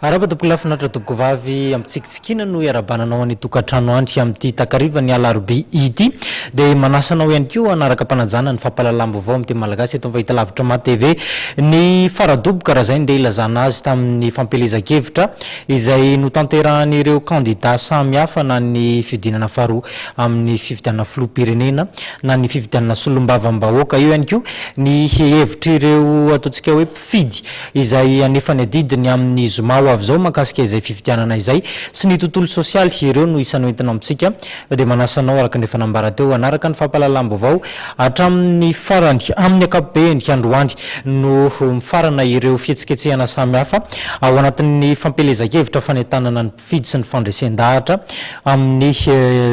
Arahaba tompoko lahy finaritra tompoko vavy ampitsikitsikiana no iarahabana anao any tokantrano any amin'ity takariva ny alarobia ity dia manasa anao ihany koa hanaraka am-panajana ny fampahalalam-baovao amin'ny teny malagasy eto amin'ny fahitalavitra Ma TV ny faradoboka raha izay ndeha ilazana azy tamin'ny fampielezan-kevitra izay notanterahan'ireo kandida samy hafa na ny fihodinana faharoa amin'ny fifidianana filoham-pirenena na ny fifidianana solombavambahoaka. Eo ihany koa ny hevitr'ireo ataontsika hoe mpifidy izay hanefa ny adidiny amin'ny zoma ho avy izao mahakasika izay fifidianana izay sy ny tontolo sosialy. Ireo no isan'ny hoentina amintsika dia manasa anao araka ny efa nambara teo hanaraka ny fampahalalam-baovao hatramin'ny farany. Amin'ny ankapobeny, androany no mifarana ireo fihetsiketsehana samihafa ao anatin'ny fampielezan-kevitra fanentanana ny mpifidy sy ny fandresen-dahatra amin'ny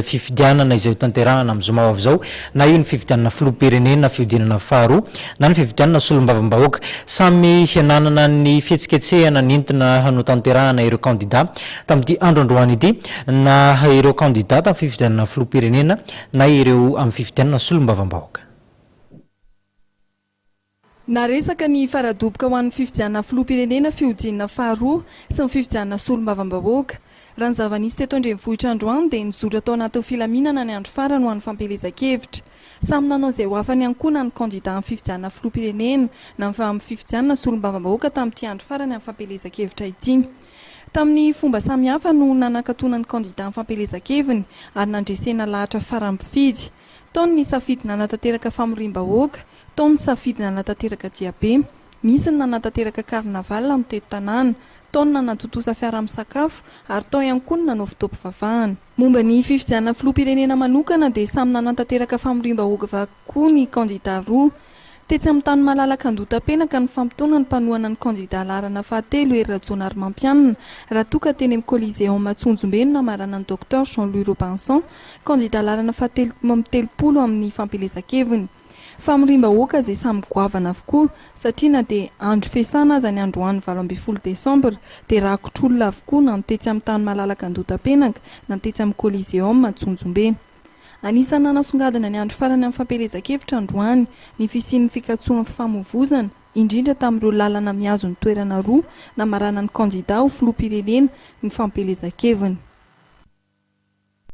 fifidianana izay hotanterahana amin'ny zoma ho avy izao, na io ny fifidianana filoham-pirenena fihodinana faharoa na ny fifidianana solombavambahoaka. Samy nanana ny fihetsiketsehana nentina notanterahana ireo kandida tamin'ity andro androany ity, na ireo kandida tamin'ny fifidianana filoham-pirenena na ireo amin'ny fifidianana solombavambahoaka. Naresaka ny faradoboka ho an'ny fifidianana filoham-pirenena fihodinana faharoa sy ny fifidianana solombavambahoaka. Raha ny zava-nisy teto an-drenivohitra androany dia nizotra tao anatin'ny filaminana ny andro farany ho an'ny fampielezan-kevitra. Samy nanao izay ho afany ihany koa na ny kandida amin'ny fifidianana filoham-pirenena na ny amin'ny fifidianana solombavambahoaka tamin'ity andro farany amin'ny fampielezan-kevitra ity. Tamin'ny fomba samihafa no nanakatonan'ny kandida ny fampielezan-keviny ary nandresena lahatra farany mpifidy. Tao ny nisafidy nanatanteraka famoriam-bahoaka, tao ny nisafidy nanatanteraka diabe, misy ny nanatanteraka carnaval mitety tanàna, tao ny nanatontosa fiaraha-misakafo ary tao ihany koa ny nanao fotoam-pivavahana. Momba ny fifidianana filoham-pirenena manokana dia samy nanatanteraka famoriam-bahoaka koa ny kandida roa. Tetsy amin'ny tany malalaka Andohatapenaka ny fampitaona ny mpanohana ny kandida laharana fahatelo Hery Rajaonarimampianina raha toa ka teny amin'ny Coliseum Antsonjombe no namaranan'ny Docteur Jean Louis Robinson, kandida laharana fahatelo 33 amin'ny fampielezan-keviny. Famoriam-bahoaka izay samy goavana avokoa satria na dia andro fiasana aza ny androany 18 desambra dia rakotr'olona avokoa na ny tetsy amin'ny tany malalaka Andohatapenaka na ny tetsy amin'ny Coliseum Antsonjombe. Anisan'ny nanasongadina ny andro farany amin'ny fampielezan-kevitra androany ny fisian'ny fikatsoan'ny fifamoivozana, indrindra tamin'ireo lalana mihazo ny toerana roa namaranan'ny kandida ho filoham-pirenena ny fampielezan-keviny.